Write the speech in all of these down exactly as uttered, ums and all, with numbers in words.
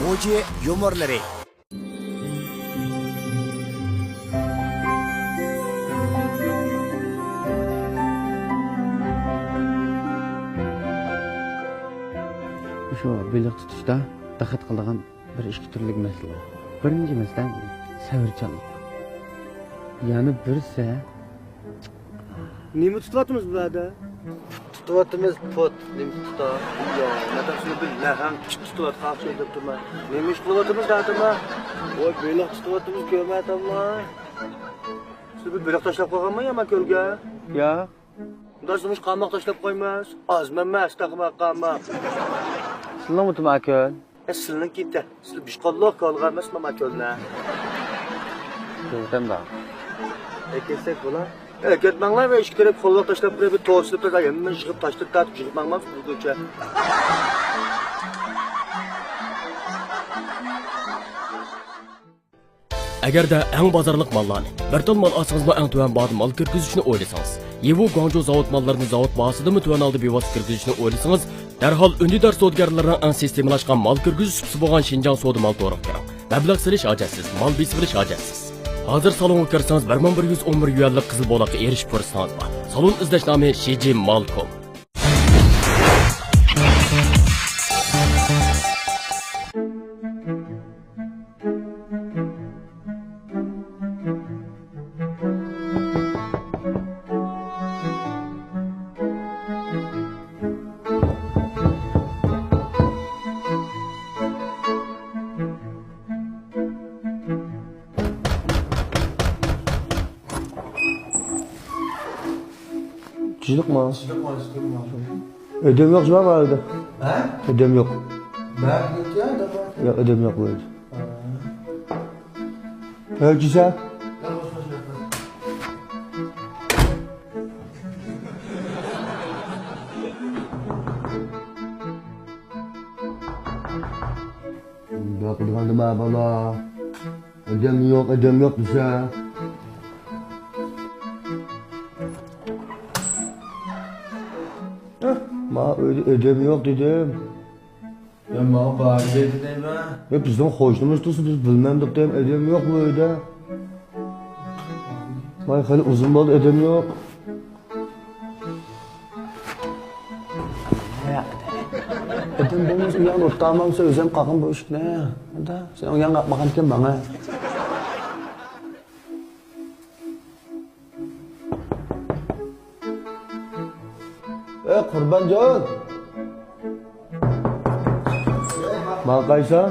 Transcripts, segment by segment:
غوجى يۇمۇرلىرى. مۇشۇ بېلىق تۇتۇشتا دىققەت قىلىدىغان بىر ئىككى تۈرلۈك مەسىلە بار. بىرىنچى مەسىلە سەۋرچانلىق. يەنە بىرسى نېمە تۇتۇۋاتىمىز بۇ يەردە؟ پۇت تۇتۇۋاتىمىز، پۇت. نېمە تۇتا؟ يا، مەن سىزنى بىر لەھەڭ پىت تۇتۇۋاتقان ئوخشايدۇ دەپتىمەن. نېمە ئىش قىلىۋاتىمىز دەپتىمەن؟ ۋاي، بېلىق تۇتۇۋاتىمىز، كۆرمەيتەملا. سىز بىر بېلىق تاشلاپ قويغانمۇ يامان كۆلگە؟ ياق. مۇنداق سىز قاماق تاشلاپ قويماس. ئازمۇ ئەمەس، تېخىمۇ قاماق. سىلىڭمۇ تۇما كۆل؟ ئە، سىلىنىڭكى تە. سىل بىشقاللىق كالغا ئەمەس، ماما كۆلنە. كۆرسەم دا. ئەكەتسەك بولا. ئەكەتمەڭلار ۋە ئىككى تەرەپ قوللاپ تاشلاپ بېرىپ، بىر توسۇپ بېرىپ، ھەممىنى يىغىپ تاشلاپ تارتىپ يىغىپ ماڭماڭ بولغۇچە. ئەگەردە ئەڭ بازارلىق ماللارنى، بىر تال مال ئالسىڭىزمۇ ئەڭ تۆۋەن باھادا مال كىرگۈزۈشنى ئويلىسىڭىز، يىۋۇ گۇاڭجۇ زاۋۇت ماللىرىنى زاۋۇت باھاسىدىنمۇ تۆۋەن ھالدا بىۋاسىتە كىرگۈزۈشنى ئويلىسىڭىز، دەرھال ئۈندىدار سودىگەرلىرىنىڭ ئەڭ سىستېمىلاشقان مال كىرگۈزۈش سۇپىسى بولغان شىنجاڭ سودا مال تورىغا كىرىڭ. مەبلەغ سېلىش ھاجەتسىز، مال بېسىۋېلىش ھاجەتسىز. ھازىر سالونغا كىرسىڭىز، بىر مىڭ بىر يۈز ئون بىر يۈەنلىك قىزىل بولاققا ئېرىشىش پۇرسىتىڭىز بار. سالون ئىزدەش نامى شىجى مال كوم. جىلىقما. جىلىقما، جىلىقما. ئادەم يوق جۇما بۇ يەردە. ھە؟ ئادەم يوق. بەردى يا، ئادەم بار. ياق، ئادەم يوق بۇ يەردە. ھە، كىشى. بۇنداق قىلغاندا ما بالا. ئادەم يوق، ئادەم يوق دېسە. ھە، ما ئۆيدە ئادەم يوق دېدىم. يا، ما بار دېدى دەيمەن. يا، بىزنىڭ قوشنىمىز تۇرسا، بىز بىلمەمدۇق دەيمەن، ئادەم يوق بۇ ئۆيدە. ۋاي، خېلى ئۇزۇن بولدى، ئادەم يوق. ئادەم بولمىسا، ئۇياقنى ئۇتالمامسەن، ئۆزۈم قاقىم بۇ ئىشىكنى. سەن ئۇياقنى قاقمىغانتىكەن ماڭا. ئەي، قۇربانجان! ماڭا قايسا؟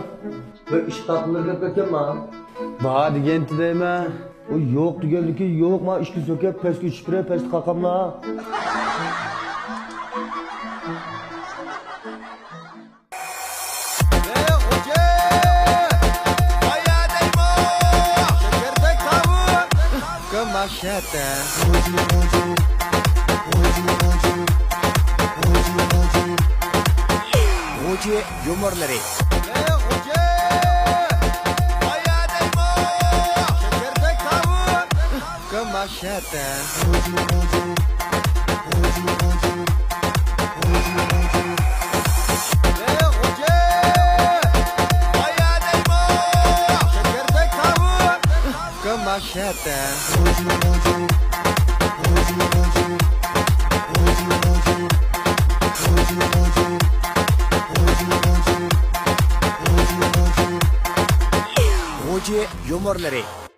بىر ئىش تاپىلىر دەپ كەتكەنما؟ بار دېگەنتى دەيمەن. ئۇ يوق دېگەندىكى يوق، ما ئىشىكنى سۆكۈپ، پەسكە ئۈچۈپ بېرەي، پەستە قاقاملا. ئەي، خوجا! قايا دەيمۇ؟ شەكەردەك تاۋۇق! كۆماشەتە. غوجى يۇمۇرلىرى. ئەي، خوجا! قايا دەيمۇ؟ شەكەردەك تاۋۇق! كۆماشەتە. ئەي، خوجا! قايا دەيمۇ؟ شەكەردەك تاۋۇق! كۆماشەتە. غوجى يۇمۇرلىرى.